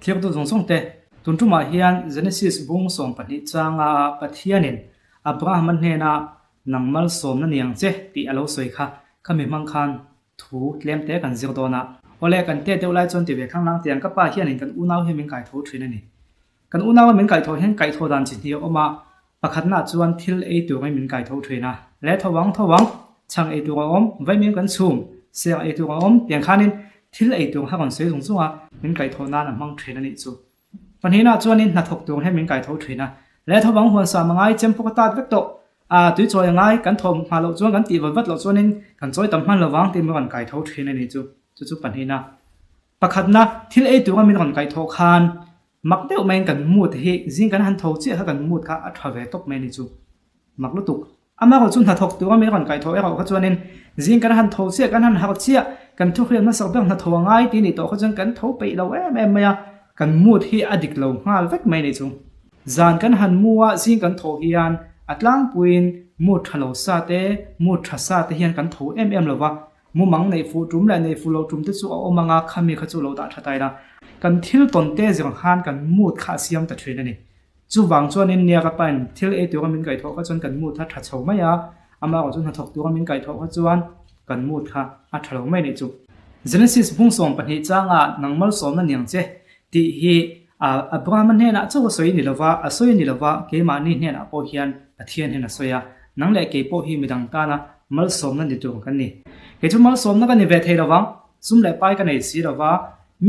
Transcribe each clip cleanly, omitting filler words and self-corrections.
Thirtu zawng zawng te, tun tumah hian Genesis bung 12 changa Pathianin Abrahama hnena nang malsawmna ni ang che tih a lo sawi kha, khami hmang khan thu tlem te kan zir dawn a. Awle, kan tet deuh lai chuan ti ve khanglang tiang ka pa hianin kan unau hi min kaitho thin a ni. Kan unaua min kaihthawh hian kaihthawh dan chi hnih a awm a, pakhatnaah chuan thil ei turin min kaitho thin a, le tho ang tho ang, chhang ei tur a awm, vaimim kan chhum, siang ei tur a awm tiang khanin thil ei tur kha rawn sawi zung zung a, min kaihthawh nan a hmang thin a nih chu. Pahnihnaah chuanin hnathawk tur hian min kaitho thin a, le tho ang huan sam a ngai, chem pawh ka tat vek tawh, a tui chawi a ngai, kan thawh hma loh chuan kan tih vat vat loh chuanin kan chawi tam hman lo vang tiin min rawn kaitho thin a nih chu, chu chu pahnihna. Pakhatna, thil ei tura min rawn kaihthawh khan mak deuh maiin kan mood hi zing kan han tho chiah kha kan mood kha a tha ve tawp mai a ni chu. Mak lutuk. Amaherawh chu hnathawk tura min rawn kaihthawh erawh kha chuanin zing kan han tho chiah, kan han harh chiah, kan thuhriat hmasak ber hnathawh a ngai tih a nih tawh kha chuan kan tho peih lo em em mai a, kan mood hi a dik lo nghal vek mai a ni chu. Zan kan han mu a, zing kan thawh hian a tlangpuiin mood tha lo sa te, mood tha sa te hian kan tho em em lo va, Mumang neih fuh tum leh neih fuh loh tum te chu a awm ang a, khami kha chu lo dah tha ta ila. Kan thil tawn te zir khan kan mood kha a siam ta thin a ni. Chuvang chuanin nia ka pain thil ei tura min kaihthawh kha chuan kan mood kha tha chho mai a, amaherawh chu hnathawk tura min kaihthawh kha chuan kan mood kha a tha lo mai a nih chu. Genesis bung 12 changa nang malsawmna niang che tih hi Abrahama hnenah chauh a sawi ni lova, a sawi ni lova, keimahni hnenah pawh hian Pathian hian a sawi a, nang leh kei pawh hi midang tana malsawmna ni tur kan ni. Kei chu malsawmna ka ni ve thei lovang, sum leh pai ka nei si lova,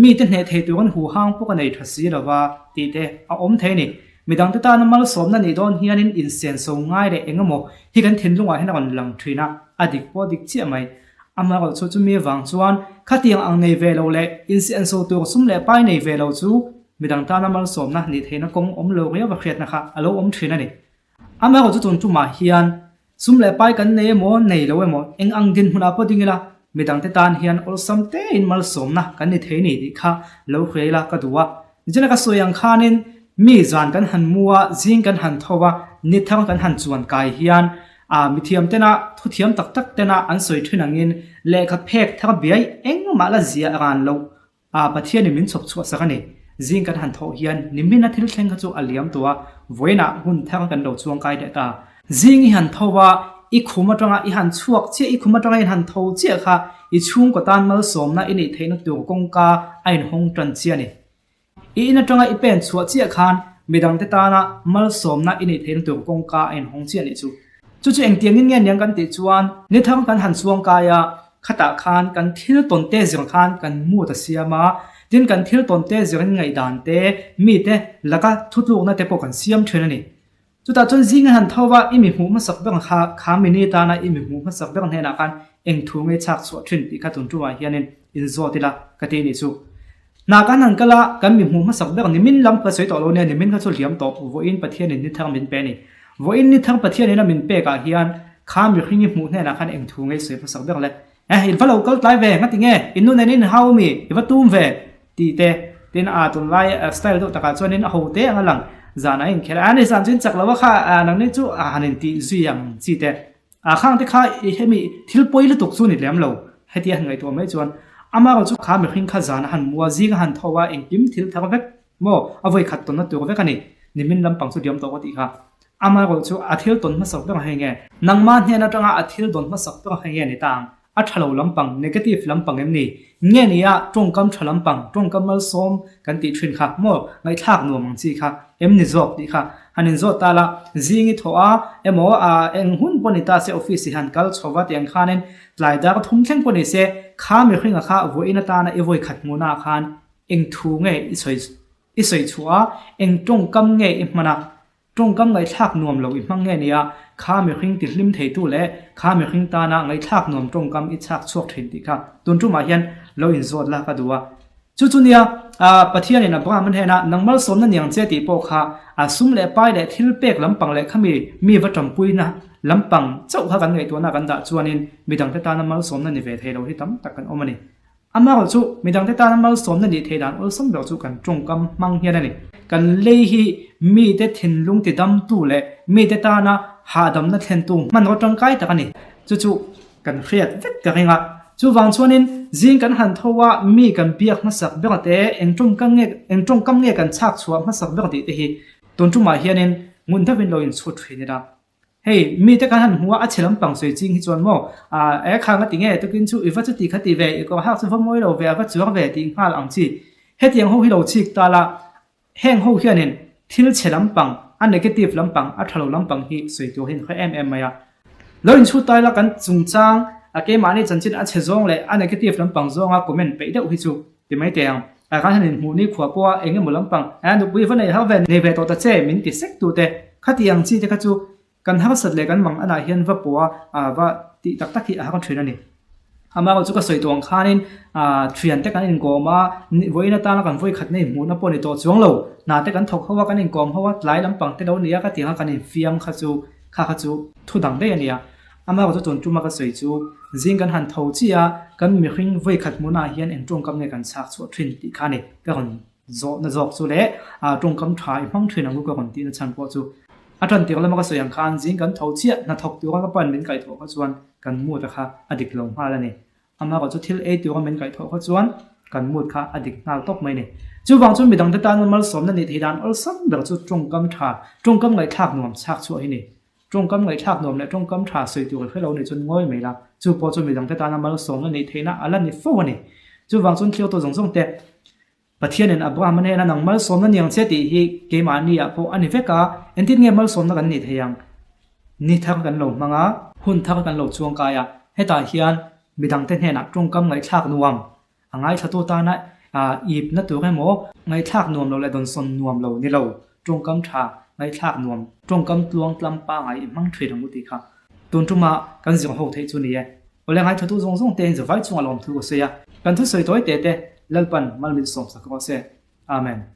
mite hneh thei turin huhang pawh ka nei tha si lova tih te a awm thei a ni. Midangte tana malsawmna nih dawn hianin insenso ngai leh eng emaw hi kan thinlungah hian a rawn lang thin a, a dik pawh a dik chiah mai. Amaherawh chu chumi avang chuan khatiang ang nei ve lo leh insenso tur sum leh pai nei ve lo chu midang tana malsawmna nih theihna kawng awm lo riau a hriatna kha a lo awm thin a ni. Amaherawh chu tun tumah hian sum leh pai kan nei emaw nei lo emaw eng ang dinhmunah pawh ding ila midangte tan hian awlsam tein malsawmna kan ni thei ni tih kha lo hria ila ka duh a. Nichina ka sawi ang khanin mi zan kan han mu a, zing kan han tho a, ni thar kan han chuan kai hian a mithiam tena thuthiam tak tak tena an sawi thin angin lehkha phek thar biai engmah la zia ran loh a Pathianin min chhawp chhuah sak a ni. Zing kan han thawh hian nimina thil thleng kha chu a liam tawh a, vawiinah hun thar kan lo chuang kai leh ta. Zing i han tho a, i khum atanga i han chhuak chiah, i khum atanga i han tho chiah kha i chhungkaw tan malsawmna i neih theihna tur kawngka a inhawng tan chiah a ni. I in atanga i pen chhuah chiah khan midangte tana malsawmna i neih theihna tur kawngka a inhawng chiah a nih chu. Chu chu engtiangin nge niang kan tih chuan ni thang kan han chuang kai a, khatah khan kan thil tawn te zir khan kan mood a siam a, tin kan thil tawn te zirin ngaihdan te, mite laka thutlukna te pawh kan siam thin a ni. Chutah chuan zing a han tho va, i mi hmuh hmasak ber kha, kha mini tana i mi hmuh hmasak ber hnenah khan eng thu nge chhak chhuah thin tih kha tun tumah hianin inzawt ila ka ti a nih chu. Hna kan han kal a, kan mi hmuh hmasak ber nimin lam ka sawi tawh lo nia, nimin kha chu hliam tawh, vawiin Pathianin ni thar min pe a ni. Vawiin ni thar Pathianin a min pekah hian kha mihring i hmuh hnenah khan eng thu nge sawi hmasak ber le? Eh, in va lo kal tlai ve, ngati nge? In nu nen in hau mi, i va tum ve, tih te. Tin, a tunlai style deuh takah chuanin a ho te ang a lang, zan a inkhel a, a ni zan chu in chak lo a kha, nangni chu a han intih zui ang chi te. A khang te kha hemi thil pawi lutuk chu ni lem lo, heti a han ngaihtuah mai chuan amaherawh chu kha mihring kha zan a han mu a, zing a han tho a, engkim thil thar vek maw, a vawi khat tawnna tur vek a ni, nimin lampang chu diam tawh ka tih kha. Amaherawh chu a thil tawn hmasak ber hei nge? Nangmah hnen atanga a thil dawn hmasak ber hei nge ni ta ang? A tha lo lampang, negative lampang em ni? Nge ni a tawngkam tha lampang, tawngkam malsawm kan tih thin kha maw ngaihthlak nuam ang chi kha em ni zawk tih kha han inzawt ta la, zing i thawh a emaw a eng hun pawh ni ta se office i han kal chho va tih ang khanin tlai dar thum thleng pawh ni se kha mihringa kha vawiin atana i vawi khat hmuhnaah khan eng thu nge i sawi i sawi chhuah a, eng tawngkam nge i hman a? Tawngkam ngaihthlak nuam lo i hmang nge nia, kha mihring ti hlim theitu leh kha mihring tana ngaihthlak nuam tawngkam i chhak chhuak thin tih kha tun tumah hian lo inzawt la ka duh a. Chu chu nia, Pathianin Abraham a hnena nang malsawmna niang che tih pawh kha a sum leh pai leh thil pek lampang leh khami mi va tanpuina lampang chauh kha kan ngaihtuahna kan dah chuanin midangte tana malsawmna ni ve thei lo hi tam tak kan awm a ni. Amaherawh chu, midangte tana malsawmna nih theih dan awlsam ber chu kan tawngkam hmang hian a ni. Kan lei hi mite thinlung tidamtu leh mite tana hahdamna thlentu hmanraw tangkai tak a ni. Chu chu kan hriat vek ka ring a. Chuvang chuanin zing kan han tho a, mi kan biak hmasak ber te, eng tawngkam nge eng tawngkam nge kan chhak chhuah hmasak ber tih te hi tun tumah hianin ngun deuhin lo inchhut thin ila. Hei, mite kan han hmu a, a chhe lampang sawi ching hi chuan maw, e kha nga ti nge, tukin chu i va chuti kha ti ve, i kawr hak chu va mawi lo ve, a va chuang ve tih nghal ang chi. Hetiang ho hi lo chik ta la, heng ho hianin thil chhe lampang, a negative lampang, a tha lo lampang hi sawi tur hi an hre em em mai a. Lo inchhut ta ila kan chungchang, a keimahni chanchin a chhe zawng leh a negative lampang zawnga comment peih deuh hi chu Ti mai teh ang. A kan han inhmuh ni khuah pawh a eng emaw lampang a nupui va nei har ve nei ve tawh ta che min ti sek tu te. Khati ang chi te kha chu kan harsat leh kan mang anah hian va pawh a va tih tak tak hi a har thin a ni. Amaherawh chu ka sawi tawh ang khanin thian te kan inkawm a, vawiin atana kan vawi khat na inhmuhna pawh ni tawh chuang lo. Hna te kan thawk ho a, kan inkawm ho a, tlai lampang te lo ni a, khatianga kan infiam kha chu kha kha chu thu dang daih a ni a. Amaherawh chu tun tuma ka sawi chu zing kan han tho chiah a, kan mihring vawi khat hmunah hian eng tawngkam nge kan chhak chhuah thin tih kha a ni. Ka rawn zawhna zawk chu leh tawngkam tha i hmang thin ang u ka rawn tihna chhan pawh chu a tan tir lama ka sawi ang khan zing kan tho chiah hnathawk tura ka pan min kaihthawh kha chuan kan mood a kha a dik lo nghal a ni. Amaherawh chu thil ei tura min kaihthawh kha chuan kan mood kha a dik nghal tawp mai a ni. Chuvang chuan midangte tana malsawmna nih theih dan awlsam ber chu tawngkam tha, tawngkam ngaihthlak nuam chhak chhuah hi a ni. Tawngkam ngaihthlak nuam leh tawngkam tha sawi tur i hre lo nih chuan ngawi mai la, chu pawh chu midangte tana malsawmna neih theihna a la ni fo a ni. Chuvang chuan thliau tawh zawng zawng te, Pathianin Abraham-a hnena nang malsawmna ni ang che tih hi keimahni-ah pawh a ni vek a, engtin nge malsawmna kan nih theih ang? Ni thar kan lo hmang a, hun thar kan lo chuangkai a, hetah hian midangte hnenah tawngkam ngaihthlak nuam A ngaithlatu tana ipna tur emaw, ngaihthlak nuam lo leh dawnsawn nuam lo ni lo, tawngkam tha, ngaihthlak nuam, tawngkam tluang tlam pangai i hmang thin ang u tih kha tun tuma kan zir ho theih chu ni e. Awle ngaithlatu zawng zawng tein zavai chunga lawmthu ka sawi a, kan thusawi tawi te te Lalpan mal min sawmsak rawh se. Amen.